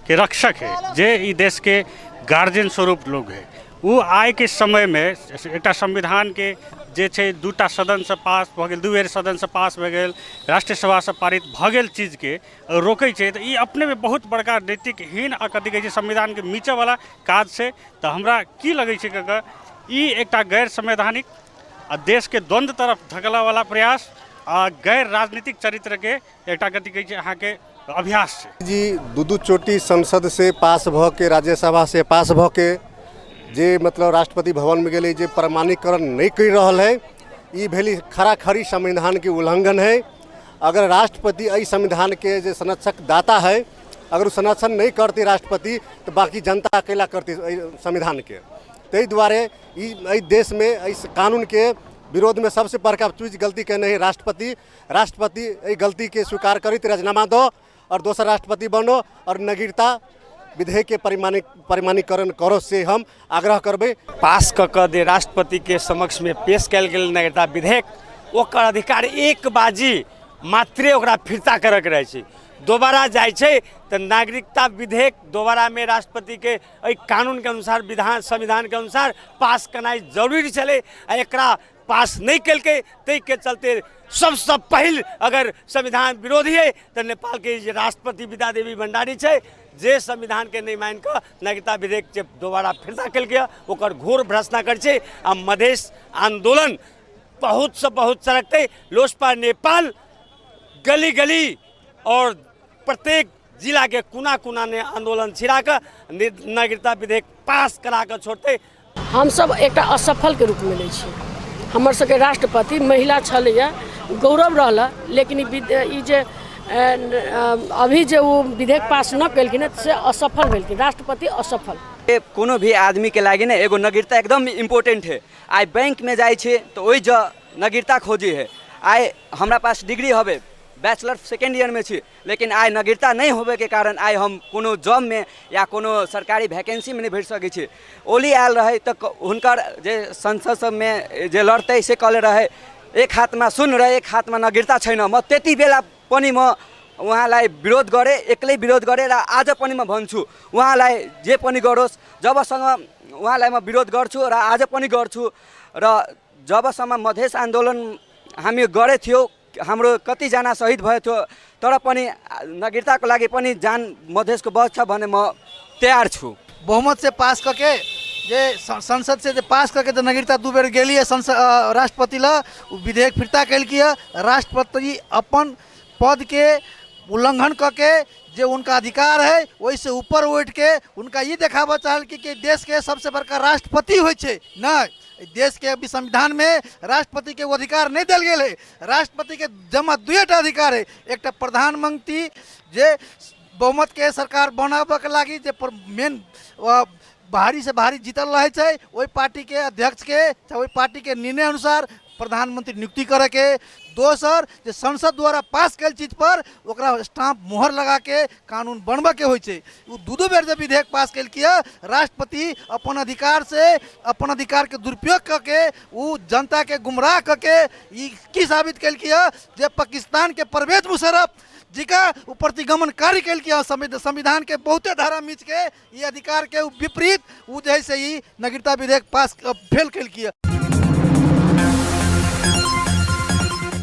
के रक्षक है, जे ई देशके गार्जियन स्वरूप लोग है, ओ आइके समयमे एकटा संविधानके जे छै दूटा सदनसँ पास भऽ गेल, दू बेर सदनसँ पास भऽ गेल, राष्ट्रीय सभासँ पारित भऽ गेल चीजके रोकै छै, तऽ ई अपनेमे बहुत बड़का नैतिकहीन आ कथी कहै छै संविधानके मिचऽवला काज छै। तऽ हमरा की लगै छै कऽ ई एकटा गैर संवैधानिक आ देशके द्वन्द्व तरफ धकेलऽवला प्रयास आ गैर राजनीतिक चरित्रके एकटा कथी कहै छै अहाँके अभ्यास छै। जी दू दू चोटी संसद से पास भऽ के, राज्यसभा से पास भऽ के जे मतलब राष्ट्रपति भवनमे गेलै, जे प्रमाणीकरण नहि करि रहल है, ई भेली खराखरी संविधानके उल्लंघन है। अगर राष्ट्रपति एहि संविधानके जे संरक्षक दाता है, अगर ओ संरक्षण नहि करतै राष्ट्रपति तऽ बाँकी जनता कैला करतै एहि संविधानके? ताहि दुआरे ई एहि देशमे एहि कानूनके विरोधमे सबसँ बड़का चीज गलती केने है राष्ट्रपति। राष्ट्रपति एहि गलतीके स्वीकार करैत राजीनामा दो और दोसर राष्ट्रपति बनो और नागरिकता विधेयकके प्रमाणीकरण करो, से हम आग्रह करबै। पास कऽ कऽ जे राष्ट्रपतिके समक्षमे पेश कयल गेल नागरिकता विधेयक, ओकर अधिकार एक बाजी मात्रे ओकरा फिर्ता करऽके रहै छै। दोबारा जाइ छै तऽ नागरिकता विधेयक दोबारामे राष्ट्रपतिके एहि कानूनके अनुसार, विधान संविधानके अनुसार पास केनाइ जरूरी छलै आ एकरा पास नहि केलकै। ताहिके चलते सबसँ पहिल अगर संविधान विरोधी है तऽ नेपालके जे राष्ट्रपति विद्या देवी भण्डारी छै, जे संविधानके नहि मानि कऽ नागरिकता विधेयक जे दोबारा फिर्ता केलकै, ओकर घोर भ्रष्टा करै छै। आ मधेश आन्दोलन बहुतसँ बहुत चरकतै। लोसपा नेपाल गली गली और प्रत्येक जिलाके कोना कोनामे आन्दोलन छिड़ा कऽ नागरिकता विधेयक पास करा कऽ छोड़तै। हमसभ एकटा असफलके रूपमे लै छी। हमर सबके राष्ट्रपति महिला छलैए, गौरव रहल, लेकिन ई जे अभी जे ओ विधेयक पास नहि केलखिन हँ से असफल भेलखिन राष्ट्रपति, असफल। कोनो भी आदमीके लागि ने एगो नागरिकता एकदम इम्पोर्टेंट है। आइ बैंकमे जाइ छी तऽ ओहि जऽ नागरिकता खोजी है। आइ हमरा पास डिग्री हवे, बैचलर सेकेंड ईयरमे छी, लेकिन आइ नागरिकता नहि होबेके कारण आइ हम कोनो जॉबमे या कोनो सरकारी वैकेन्सीमे नहि भरि सकै छी। ओली आयल रहै तऽ हुनकर जे संसद सबमे जे लड़तै से कहले रहै, एक हाथमा सुन रहै, एक हाथमा नागरिकता छैन। म त्यति बेला पनि म उहाँलाई विरोध गरेँ, एक्लै विरोध गरेँ र आज पनि म भन्छु उहाँलाई जे पनि गरोस्, जबसम्म उहाँलाई म विरोध गर्छु र आज पनि गर्छु। र जबसम्म मधेस आन्दोलन हामी गरेको थियो, हाम्रो कतिजना शहीद भएको थियो, तर पनि नागरिकताको लागि पनि जान मधेसको बच्छ भने म तयार छु। बहुमत से पास कऽ के जे संसद से जे पास कऽ के जे नागरिकता दू बेर गेलियै संसद, राष्ट्रपति लए ओ विधेयक फिर्ता केलकै। राष्ट्रपति अपन पदके उल्लंघन कऽ के जे हुनका अधिकार है ओहिसँ ऊपर उठिके हुनका ई देखाबऽ चाहलकै कि देशके सबसँ बड़का राष्ट्रपति होइ छै। नहि, देशके अभी संविधानमे राष्ट्रपतिके ओ अधिकार नहि देल गेल है। राष्ट्रपतिके जमा दुएटा अधिकार है, एकटा प्रधानमंत्री जे बहुमतके सरकार बनाबऽके लागि जे मेन भारीसँ भारी जीतल रहै छै ओहि पार्टीके अध्यक्षके चाहे ओहि पार्टीके निर्णय अनुसार प्रधानमंत्री नियुक्ति करैके, दोसर जे संसद द्वारा पास कयल चीजपर ओकरा स्टाम्प मोहर लगाके कानून बनबऽके होइ छै। ओ दू दू बेर जे विधेयक पास केलकै, राष्ट्रपति अपन अधिकारसँ अपन अधिकारके दुरुपयोग कऽ के ओ जनताके गुमराह कऽ के ई की साबित केलकै जे पाकिस्तानके परवेज मुशर्रफ जी का ओ प्रतिगमन कार्य केलकै। संविधानके बहुते धारा मीचके ई अधिकारके विपरीत ओ जे है से ई नागरिकता विधेयक पास फेल केलकै।